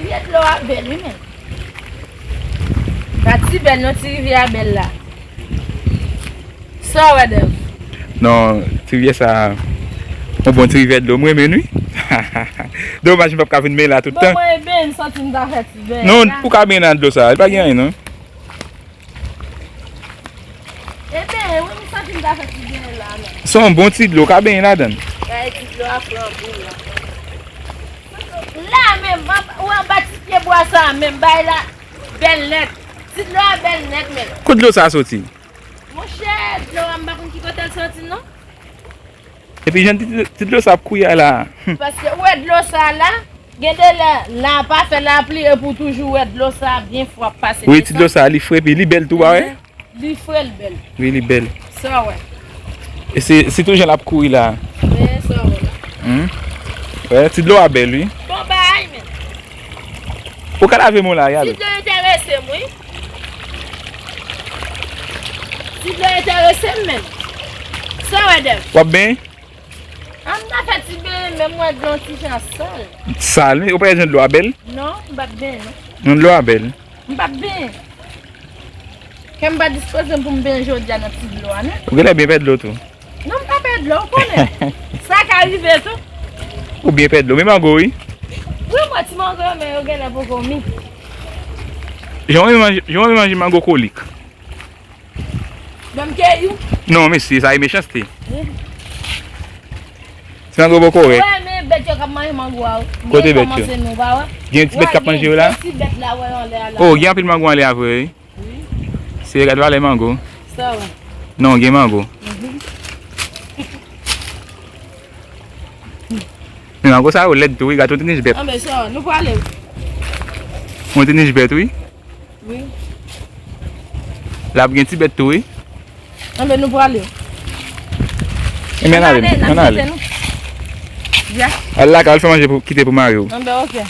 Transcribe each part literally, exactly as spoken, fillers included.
Rivyè dlo a bèl, wi, men. Pa ti bèl, non, ti rivyè a bèl la. Sa w wè, Dev? Non, ti rivyè sa, yon bon ti rivyè dlo, m renmen l, wi. Domaj, m p ap ka vin benyen la tout tan. Bon, mwen, e benyen, m santi m ta fè ti benyen. Non, ou ka benyen nan dlo sa, li pa gen anyen, non. E benyen, wi, m santi m ta fè ti benyen la, men. Se yon bon ti dlo, ou ka benyen ladan l. Gade ti dlo a flanbe la. La menm, anba, ou anba ti pye bwa sa a menm, bay la bèl nèt. Ti dlo a bèl nèt menm. Kot dlo sa a soti? Monchè, dlo a m pa konn ki kote l soti non. Epi jan ti, ti dlo sa ap kouye a la. Paske ou wè dlo sa a la, gen de lè la pa fè lapli epi w toujou wè dlo sa a byen fre ap pase. Wi, ti dlo sa a li fre epi li bèl tou, pa wè? Li fre, l bèl. Wi, li bèl. Sa w wè. E se, se tou jan l ap kouri la. Men sa w wè la. Hmm. Wè, ti dlo a bèl, wi. Bon bagay, men. Ou ka lave men w la, Yal. Ti dlo enterese m, wi. Ti dlo enterese m, men. Sa w wè, Dev? W ap benyen? An, m ta fè ti benyen, men m wè dlo an ti jan sal. Sal, wi. Ou pa wè jan dlo a bèl? Non, m p ap benyen, non. Non, dlo a bèl. M p ap benyen. Kè m pa dispoze m pou m benyen jodi a nan ti dlo a, non. Ou genlè byen pèdi dlo tou. Non, m pa pèdi dlo, ou konnen. Sa ka rive tou. Ou byen pèdi dlo. Men mango, wi. Wi, mwen ti mango yo, men yo genlè poko mi. Jan w renmen manje, jan w renmen manje mango kolik. Ban m keyi w. Non, mesye, sa e mechanste. Wi. Ti mango poko rèd. Ou renmen bèt yo k ap manje mango a, wi. Kote bèt yo? Kòmanse nou, pa wè? Gen ti bèt k ap manje yo la? Gen ti bèt la, wè, anlè a la. Oh, gen anpil mango anlè a vre, wi. Wi. Se gad valè mango. Sa wè. Non, gen mango. Mhm. Men mango sa yo lèd tou, wi, gad yon ti nich bèt. Anben, sa, nou prale. Yon ti nich bèt, wi. Wi. L ap gen ti bèt tou, wi. Anben, nou prale. Ebyen, ann ale, ann ale. Ya. Al lakay, al fè manje pou, kite pou mari w. Anben, oke.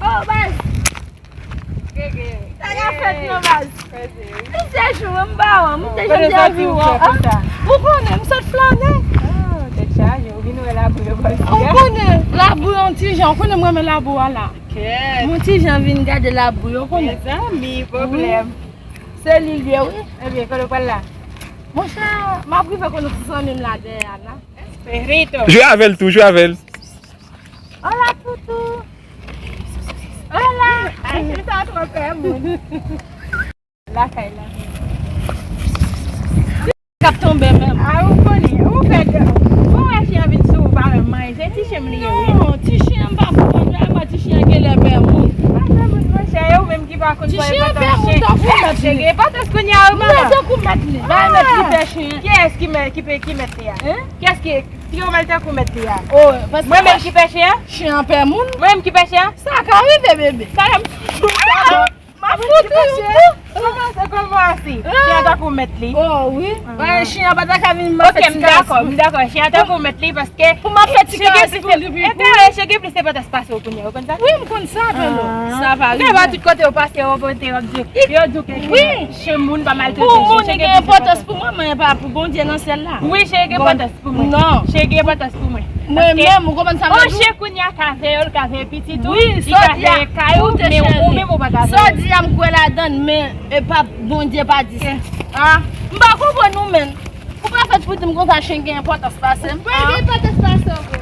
Oh, baz! Sa ka fèt non, baz. Misye jou, m pa wè, m te janm te anvi wè w. Ou konnen, m sot flannen. Oh, tèt chaje, ou vin wè labou yo bòs. Ou konnen, labou yon ti jan, ou konnen m renmen labou a la. Kèt. Yon ti jan vin gade labou yo, ou konnen. Mezanmi, pwoblèm. Wi. Se li l ye, wi. Ebyen, kote w pral la? Monchè, m ap rive konnen ti zanmi m la dèyè a la. Espirito. Jwe avè l tou, jwe avè l. Hola, toutou. Hola. Ay, se sa twò pè moun. Lakay la. K ap tonbe menm. A, ou konnen, ou fè de, ou wè chen an vin sou ou, pa menm manje, ti chen m li ye, wi. Non, ti chen an pa pou mwen, mwen ti chen an genlè pè moun. Pa pè moun, monchè, e ou menm ki pa konn pè moun. Ti chen an pè moun tankou mèt li. Chen gen enpòtans kounye a, wi, manman. Mwen tankou mèt li. Bay mèt li pè chen an. Kiyès ki mèt, ki pè, ki mèt li a? Hein? Kiyès ki Ti yo mal tankou mèt li a. Oh, paske mwen menm ki pè chen an? Chen an pè moun. Mwen menm ki pè chen an? Sa ka rive, bebe. Sa ka m ap fout ou yon kou. Kòman se, kòman se? Chen an tankou mèt li. Oh, wi. Chen an pa ta ka vin m ap fè ti kares. Ok, m dakò, m dakò. Chen an tankou mèt li paske pou m ap fè ti kares pou li pi. Chen gen plis enpòtans pase w kounye a, ou konn sa? Wi, m konn sa, Pelo. Sa pa rive. Tout kote ou pase, yo pote, yo di, yo di w ke chen moun pa maltrete. Pou moun gen enpòtans pou mwen, men pa pou Bondye nan syèl la. Wi, chen gen enpòtans pou mwen. Non. Chen gen enpòtans pou mwen. Mwen menm, ou konprann sa m ap di w? Yon chen kounye a ka veye w, l ka veye pitit ou, li ka veye kay ou, men ou menm ou pa ka veye. Sa w di a, m kwè ladan l, men e pa Bondye pa di sa. M pa konprann ou menm. Ou pa fèt pou di m konsa chen gen enpòtans pase m. Mwen gen enpòtans pase w.